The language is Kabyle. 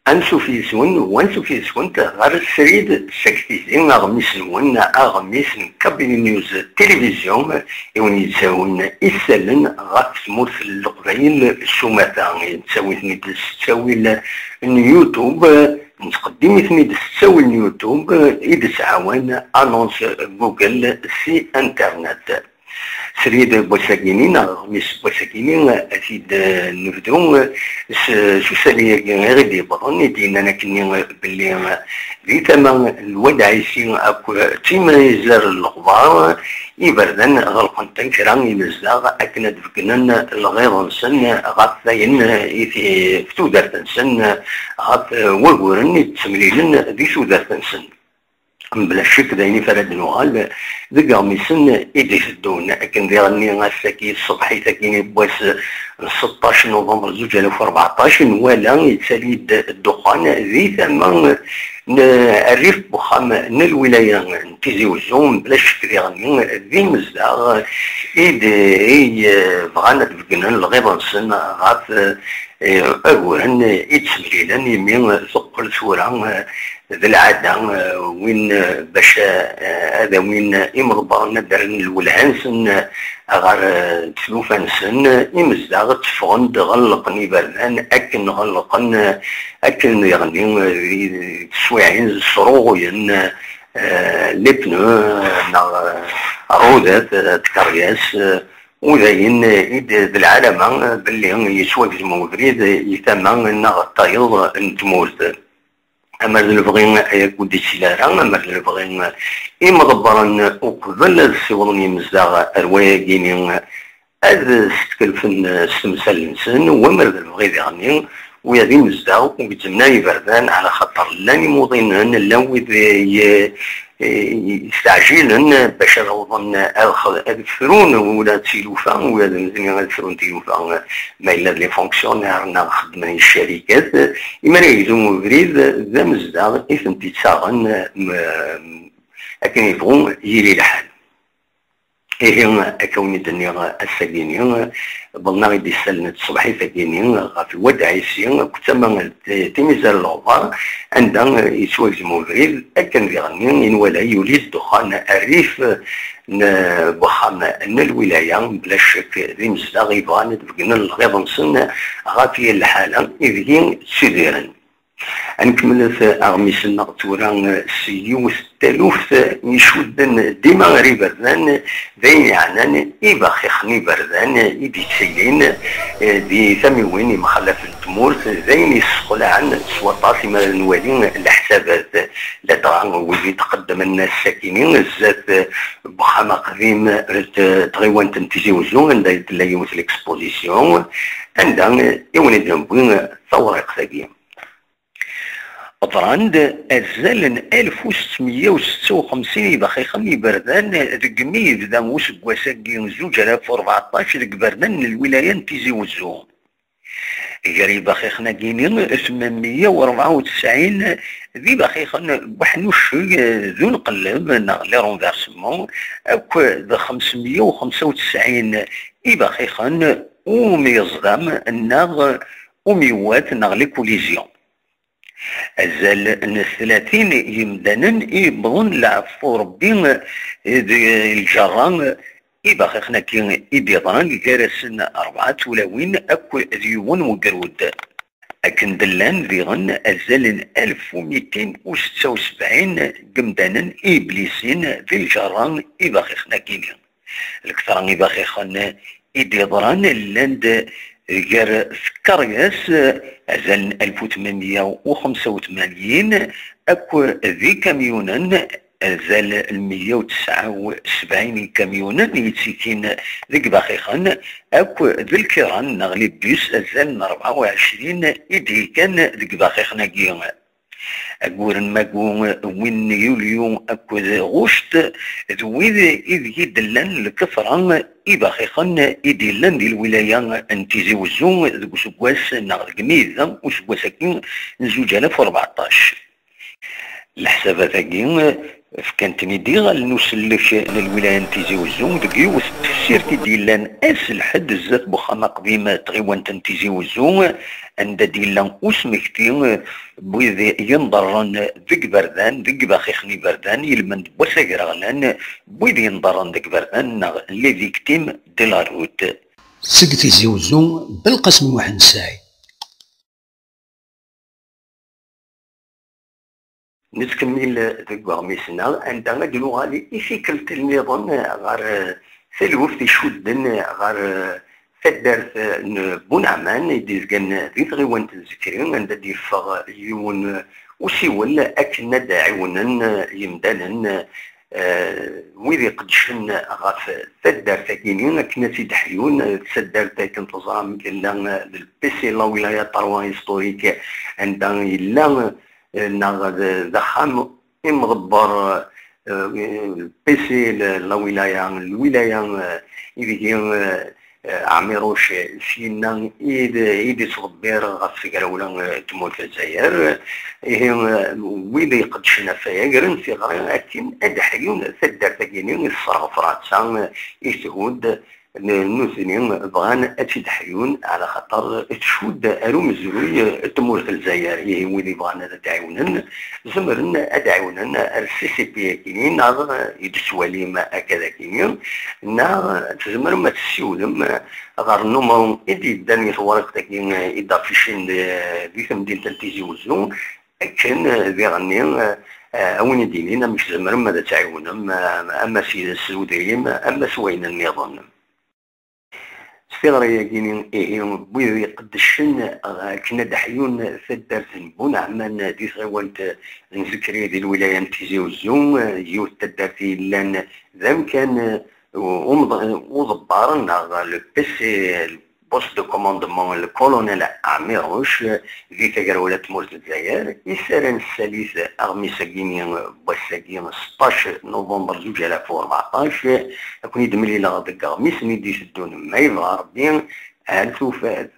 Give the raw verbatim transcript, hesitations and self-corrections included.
Ansuf yis-wen, u ansuf yis-went ɣer srid Saktizi, aɣmis-nwen, aɣmis n Kabyle News Télévision, i wen-yettawin isallen ɣef tmurt n Leqbayel s umata. Yettawi-ten-id s ttawil n YouTube, nettqeddim-iten-id s ttawil n YouTube i d-tettɛawan annonce Google si Internet. Srid n wass-agi-nni, neɣ aɣmis n wass-agi-nni, ad t-id-nebdu s, s usalay-agi i ɣ-id-yewwḍen, i d-yennan akkenni belli di tama n Lwad Ɛisi akk d Timezar n Lexbar, iberdan ɣelqen-ten kra imezdaɣ akken ad d-beggnen lɣiḍ-nsen ɣef wayen i t-, ɣef tudert-nsen, ɣef waguren i d-ttemlilen di tudert-nsen. Mebla ccek d ayen i ara d-nuɣal deg iɣmisen i d-iteddun. Akken diɣenni ass-agi, ṣṣbeḥit-agi n wass n seṭṭac november zuǧ alaf u rbeɛṭac, nwala yettali-d ddexxan di tama n rrif n wexxam n lwilaya n Tizi Wezzu. Mebla ccek diɣenni d imezdaɣ i d-, i, eh, bɣan ad beggnen lɣiḍ-nsen ɣef, eh, aguren i d-ttemlilen, imi teqqel tura, eh, d lɛada, eh, win, eh, bac, eh, ad awin imḍebbren ad rren lwelha-nsen, eh, ɣer, eh, tlufa-nsen, eh, imezdaɣ tteffɣen-d ɣellqen iberdan akken ɣellqen, eh, akken diɣenni, eh, di, di teswiɛin sruɣuyen, eh, les pneus, eh, neɣ, eh, rrudat, eh, tkeryas, eh, u d ayen, eh, i d, d lɛalama, eh, belli yettwagzem ubrid, eh, i tama neɣ tayeḍ n tmurt. Amer d lebɣi ay ur d-yettili ara, amer d lebɣi imḍebbren uqbel ad ssiwḍen yimezdaɣ ar wayagi-nni ad stekkelfen s temsal-nsen, u amer d lebɣi diɣenni, ula d imezdaɣ ur gezzmen ara iberdan, ɛla xaṭer llan imuḍinen, llan wid i, i, yesteɛjilen bac ad awḍen ad x-, ad frun ula d tilufa, ula d nutni ad frun tilufa, ma yella d les fonctionnaires neɣ xeddmen i ccarikat, imi ara yegzu ubrid d amezdaɣ i tent-yettaɣen, m-, akken yebɣu yili lḥal. Ihi, akka wen-d-nniɣ ass-agi-nni, wwḍen-aɣ-id isallen n tṣebḥit-agi-nni ɣef Lwad Ɛisi akked tama n T-, Timizar n Lɣbar, anda yettwagzem ubrid, akken diɣenni i nwala yuli-d ddexxan rrif n wexxam n lwilaya, mebla ccek d imezdaɣ yebɣan ad beggnen lɣiḍ-nsen ɣef yal lḥala ideg ttidiren. Ad nkemmlet aɣmis-nneɣ tura s yiwet n taluft icudden dima ar iberdan, d ayen yeɛnan ibaxixen n iberdan i d-yettilin, eh, di tamiwin imxallafen n tmurt, d ayen yessexlaɛen s waṭas imi ara nwali leḥsabat, ladɣa wid i d-qeddmen ass-agi-nni zdat, eh, n wexxam aqdim, eh, n tɣiwant n Tizi Wezzu, anda i tella yiwet l'exposition, anda, eh, i wen-id-newwi tawriqt-agi. Ḍran-d azal n alef u settemya u setta u xemsin ibaxixen n yiberdan deg mi yebda useggas-agi zuǧ alaf u rbeɛṭac deg iberdan n lwilaya n Tizi Wezzu. Gar yibaxixen-agi-nni, tmenmya u rebɛa u tesɛin d ibaxixen n weḥnucceg d unqelleb neɣ les renversements, akked xemsemya u xemsa u tesɛin ibaxixen umiẓdam neɣ umiwat neɣ les collisions. Azal n tlatin yimdanen i yewwḍen leɛfu Rebbi di lǧerra ibaxixen-agi i d-yeḍran gar-asen rebɛa tulawin akked yiwen wegrud. Akken d-llan diɣen azal n alef u mitin u setta u sebɛin n yimdanen i yeblisin di lǧerra ibaxixen-agi-nni. Lketṛa n ibaxixen i d-yeḍran llan-d gar tkeryas, azal n alef u tmenmya u xemsa u tmanyin, akked d ikamyunen, azal n meyya u tesɛa u sebɛin ikamyunen yettikin deg ibaxixen, akked d lkiran neɣ les bus, azal n rebɛa u ɛecrin i d-yekkan deg ibaxixen-agi. Ayyur n magu, win n yulyu akked ɣuct, d wid ideg i d-llan lketṛa ibaxixen i d-yellan di lwilaya n Tizi Wezzu deg useggas neɣ deg mi yebda useggas-agi n zuǧ alaf u rbeɛṭac. Leḥsabat-agi Fkan-ten-id iɣallen usellek n lwilaya n Tizi Uzzu deg yiwet n tefsirt i d-yellan ass n lḥedd zdat n wexxam aqdim n tɣiwant n Tizi Uzzu, anda d-yella usmekti n wid yenḍerren deg iberdan, deg ibaxixen n iberdan, ilmend n wass agraɣlan, n wid yenḍerren deg iberdan neɣ les victimes de la route. Seg Tizi Uzzu, Belqasem Muḥend Saɛid. Nettkemmil deg uɣmis-nneɣ, anda ad d-nuɣal i tikkelt nniḍen ɣer, eh, taluft icudden ɣer, eh, taddart, eh, n Buneɛman i d-izgan di tɣiwant n Zikri, anda d-yeffeɣ yiwen, eh, usiwel akken ad d-ɛiwnen, eh, yemdanen, eh, wid iqeddcen ɣef taddart-agi-ni akken ad tt-id-ḥyun, eh, taddart akken teẓram tella, eh, d P C la wilaya trois historique, anda yella, eh, neɣ d, d axxam imḍebber, eh, P C la wilaya, lwilaya, eh, ideg, eh, eh, Ɛmiruc, eh, syenna i d, i d-ittḍebbir ɣef tegrawla, eh, n tmurt n Lezzayer. Ihi, eh, wid iqeddcen ɣef waya gren tiɣri akken ad d-ḥyun taddart-agi-ni i tesserɣ Fransa, eh, i thudd n-, nutni bɣan ad tt-id-ḥyun, ɛla xaṭer tcudd ar umezruy n tmurt n Lezzayer. Ihi wid ibɣan ad d-ɛiwnen, zemren ad d-ɛiwnen ar C C P akini, neɣ i d-tettwalim akka d akini, neɣ tzemrem ad tessiwlem ɣer nnumru i d-yeddan i tewriqt-agi i d-afficin di, di temdint n Tizi Uzzu, akken, eh, diɣenni, eh, eh, a win i d-yinin amek tzemrem ad tɛiwnem, eh, ama s, s udrim, ama s wayen nniḍen. S tiɣri-agi-ni, ihi, n wid iqeddcen, eh, akken ad d-ḥyun taddart n Buneɛman di tɣiwant n Zikri di lwilaya n Tizi Uzzu, eh, yiwet taddart i yellan d amkan, eh, u-, umḍ-, uḍebbar neɣ le P C, poste de commandement, le colonel Ɛmiruc, di tagrawla n tmurt n Lezzayer, i s ara nessalit aɣmis-agi-ni n wass-agi, seṭṭac novembre zuǧ alaf u rbeɛṭac. Ad ken-id-mlileɣ deg aɣmis-nni d-iteddun, ma yebɣa Rebbi, ar tufat.